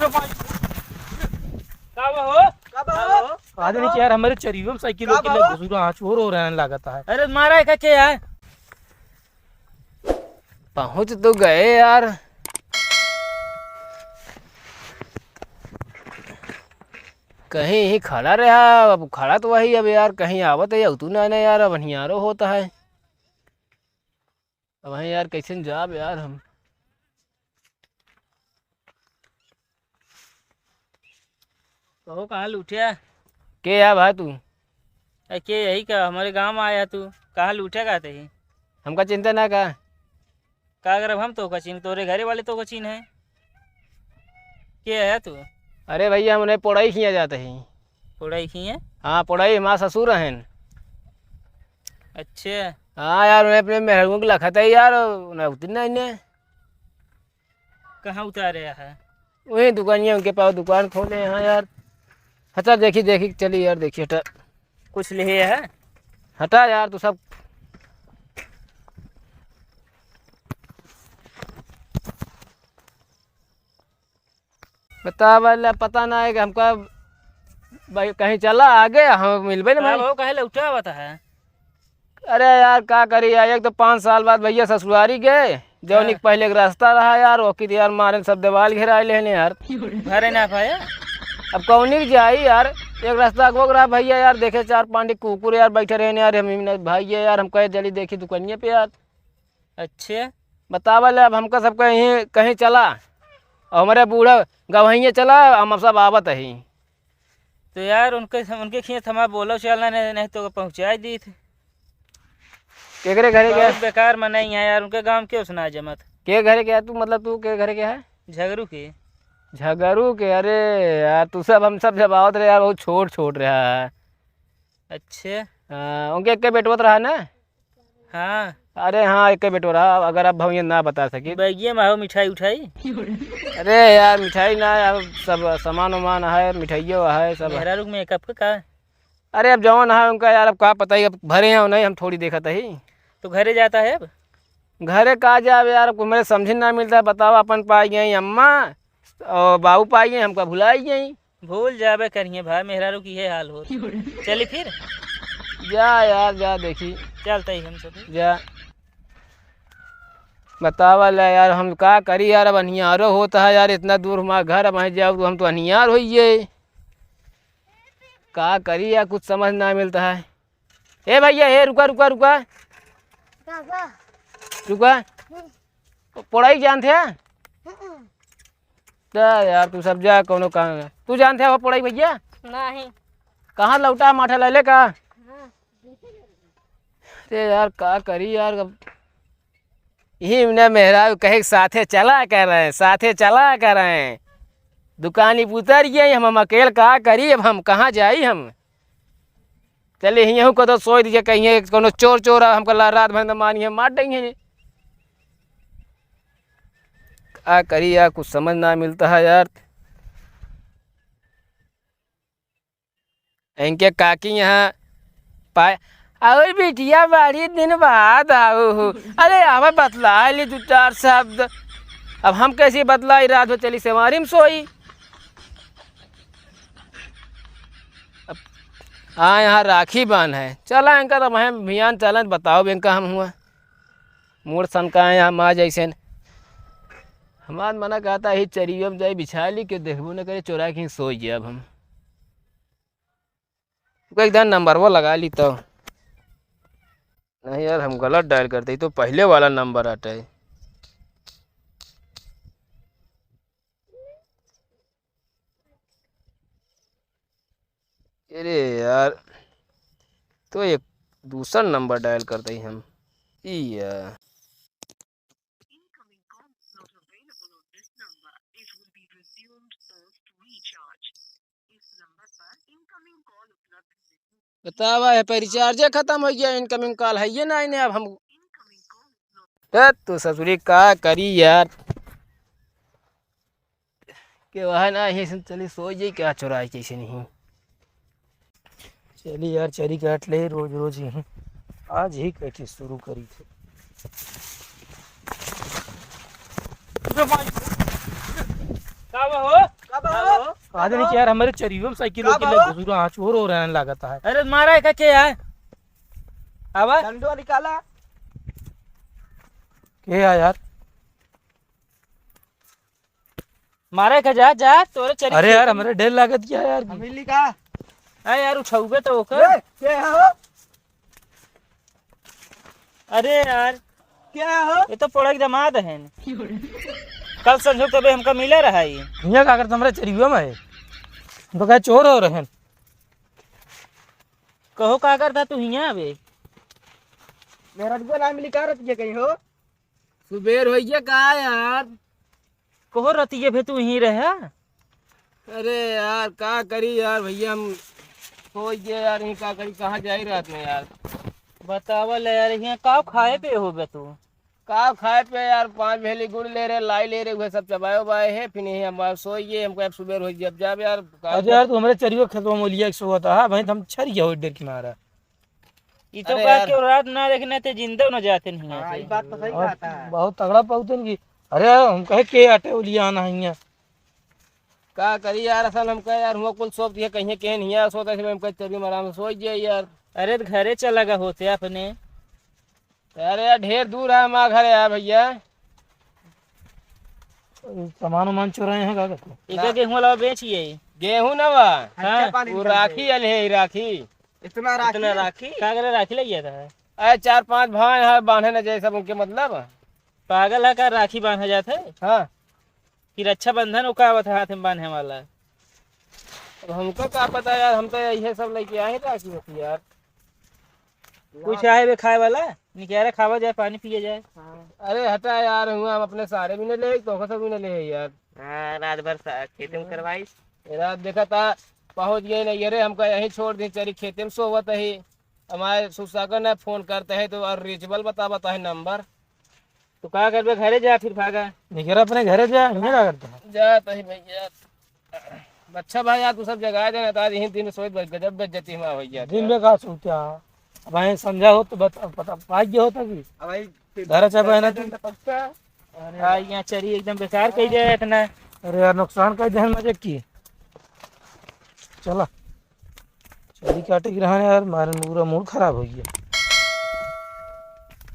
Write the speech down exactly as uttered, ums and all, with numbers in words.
का बा हो? का बा हो? का बा हो? आदमी के यार, हमरे चरियो में साइकिल का वाइकिल बा हो? घुसुरा, हाँ, चोर हो रहे हैं, लागत है। अरे, मारा है कच्चे यार। पहुँच तो गए यार, कहीं ही खड़ा रहा। अब खड़ा तो वही, अब यार कहीं आवत है या उतू ना, ना यार, अब हनियारो होता है। अब वहीं यार, कैसे न जाब यार हम। कहो, कहाँ लूटिया? के या भाई तू? अरे, के यही का, हमरे गाँव में आया तू, कहाँ लूटिया का तही? हमका चिंता ना का? का करब हम तो का चिन्ह, तोरे घरे वाले तो का चिन्ह है। के है तू? अरे भैया, हमने पोड़ई खिया जात ही। पोड़ई खिया? हाँ, पोड़ई हमार ससुर हन। अच्छा। हाँ यार, उन्हें अपने मेहरुओं के लखत है यार, उन्हें उतरना इन्हें। कहाँ उतारे है? वही दुकानिया उनके पास दुकान खोले हैं यार। हटा, देखी, देखी, चली यार, देखी, हटा। कुछ ले है? हटा यार, तू सब। बतावा ले, पता ना है कि हमका भाई कहीं चला आगे, हम मिलबे ना हाँ, भाई। वो कहे लौटा आवत है। अरे यार, का करी यार, एक तो पाँच साल बाद भैया ससुरारी गए, जौन हाँ। एक पहले एक रास्ता रहा यार, ओकी तो यार मारे सब दीवाल घेराए लेने यार। घरे ना पाया? अब कौनी के जाई यार, एक रास्ता अगवक रहा भैया यार, देखे चार पांच कुकुर यार बैठे रहने यार, हम ही ना भाई है यार, हम कहे जल्दी देखी दुकानिया पे यार। अच्छे। बतावा ले, अब हमका सबका यहीं कहीं चला, और हमारे बूढ़ा गवैया चला, हम सब आवत ही। तो यार, उनके, उनके खेत हमार बोलो चलना, नहीं, नहीं तो पहुँचाई दी थी। केकरे घरे के बहुत है? बेकार मनई है यार, उनके गाँव के उसना जमत। के घरे के है तू, मतलब तू के घरे के है? झगरू के। झगरू के? अरे यार, तू सब, हम सब जब आवत रहे यार, बहुत छोट छोट रहा है। अच्छे। हाँ, उनके एक बेटवत रहा ना? हाँ। अरे हाँ, एक बेटो रहा, अगर अब भैया ना बता सकी। बैगिया में हो मिठाई उठाई? अरे यार, मिठाई ना यार, सब सामान वामान है, मिठाइयो है, सब है। मेहरारू के मेकअप के का? अरे अब जौन है उनका यार, अब का पता ही, अब भरे हैं नहीं, हम थोड़ी देखत ही। तो घरे जाता है अब? घरे का जाब यार, अब मेरे समझ ना मिलता है, बताओ, अपन पाई गई अम्मा और बाबू पाई गई, हमका भुलाई गई। भूल जाबे करिए भाई, मेहरारू की ये हाल होत। चली फिर? जा यार, जा देखी। चलते ही हम सब। जा। बतावा ला यार, हम का करी यार, अब अनियारो होता है यार, इतना दूर हमारा घर, अब वहीं जाओ तो हम तो अनियार होइए। का करी यार, कुछ समझ ना मिलता है। ए भैया, ए रुका, रुका, रुका। का, का? रुका। हम्म। पोड़ई जानत है? हम्म। जा यार, तू सब जा, कौनो काम है। तू जानत है वो पोड़ई भैया? नहीं। कहाँ लौटा माठा ले ले का? हाँ। अरे यार, का करी यार, अब यही ने मेहरारू कहे के साथे चला करें, साथे चला करें। दुकानी पे उतर गई, हम, हम अकेल का करी, अब हम कहाँ जाई हम? चले हियाँ को तो सोई दीजिए, कहीं कौनो चोर चोर आ, हमको ला-, रात भर न मानी है, मार देंगे। का करी यार, कुछ समझ ना मिलता है यार। इनके काकी यहाँ पाए, और बिटिया बड़ी दिन बाद आओ हो। अरे आवा बतला ली दो चार शब्द। अब हम कैसे बतलाई, रात भर चली सेवारी में सोई। अब हाँ, यहाँ राखी बांध है, चला इनका तो मैं भियान चलन बताओ इनका हम हुआ। मोर सन का है यहाँ माँ जैसे न। हमार मना कहता ही चरियो में जाई बिछा ली, के देखबो न करे, चोरा के ही सोई जाब हम। एक दान नंबर वो लगा ली तो। नहीं यार, हम गलत डायल करते ही तो पहले वाला नंबर आटा है। अरे यार, तो एक दूसरा नंबर डायल करते ही हम। ई यार। बतावा, ये पे रिचार्जे खत्म हो गया, इनकमिंग कॉल है ये ना, इन्हें अब हम, ए, तो ससुरी का करी यार, के वह ना, यही से चली सो जाई, क्या चुराई कैसे नहीं। चली यार, चरी काट ले रोज रोज यहीं, आज ही कैसे शुरू करी थे। का बा हो? का आज नहीं कि यार, हमरे चरियो में साइकिल का वाकिल बाबा? घुसुरा, हाँ, चोर हो रहे हैं लागत है। अरे मारा है का के यार? आवा। डंडो निकाला। के है यार? मारे का जा, जा, तोरे चरी अरे यार, खेत में। हमरे डर लागत क्या यार? हमीली का? अरे यार, उठौबे तो ओकर। ए, के है हो? अरे यार। के है हो? ये तो पोड़ा के दामाद है। कल संझो तबे हमका मिला रहा है। हियाँ का करत हमरे चरियो में है। हम तो कहे चोर हो रहे हैं। कहो का करता तू हियाँ अबे? मेरा रुपया ना मिली का रतिया कहीं हो? सुबेर होइया का यार? कहो रतिया भे तू यहीं रहे? अरे यार, का करी यार भैया, हम सोच गए यार, यहीं का करी, कहाँ जाई रात में यार? बतावा ले यार, यहाँ का खाए पे हो बे तू? का खाए पे यार, पाँच भेली गुड़ ले रहे, लाई ले रहे, वह सब चबाए उबाए है, फिर यहीं हम सोच गए, हमको अब सुबेर हो जब जाब यार, का अच्छा यार, तू हमरे चरियो खेतवा में लिया एक सोवत हा, भाई हम छर गया हो डर के मारा। ई तो अरे का यार। केहू रात ना देखने ते जिंदो न जाते नहीं हाँ, आते। ई बात तो सही और कहता है। बहुत तगड़ा पहुँचन की। अरे यार, हम कहे के आटे उलिया आना है यहाँ। का करी यार, असल हम कहे यार, हुआ कुल सोच दिए कहीं के नहीं यार, सोता से हम कहे चलिए आराम से सोच जाए यार। अरे तो घरे चला गए होते अपने। अरे यार, ढेर दूर है हमारा घर यार भैया। सामान उमान चुराए हैं का करते? इधर गेहूं वाला बेच ये। गेहूं ना बा। हाँ। वो राखी आले है, राखी। इतना राखी? इतना राखी? का करे राखी लग गया था? अरे चार पांच भाई है, बांधे न जाए सब उनके मतलब। पागल है का, राखी बांधा जात है? हाँ। कि रक्षाबंधन ओका आवत है हाथ में बांधे वाला। अब हमको का पता यार, हम तो यही सब लेके आए राखी होती यार। कुछ आए बे खाए वाला? निकारा खावा जाए, पानी पिए जाए। हाँ। अरे हटा यार, हुआ हम अपने सारे भी न ले, तोहका सब भी न ले यार। हाँ, रात भर सा-, खेते में हाँ। करवाई। ए रात देखा था, पहुँच गए नहीं, अरे हमका यहीं छोड़ दी, चली खेते में सोवत ही। हमारे सुसागर ने फोन करते हैं तो और reachable बतावत है नंबर। तो का करबे, घरे जा फिर भागा। निकल अपने घरे जा, हियाँ का करता है? जा तही भैया। अच्छा भाई, यार तू सब जगह देना था, यहीं दिन में सोई गजब बेइज्जती हुआ हो गया। दिन में का सोते हैं? अब भाई समझा हो तो बता, पता पाई गया होता कि अब भाई घर अच्छा बहना तू। पक्का। अरे हाँ, यहाँ चरी एकदम बेकार कही जाए इतना। अरे यार, नुकसान कर देहन मजे की। चला, चरी काटे की रहने यार, मारे पूरा मूड खराब हो गया।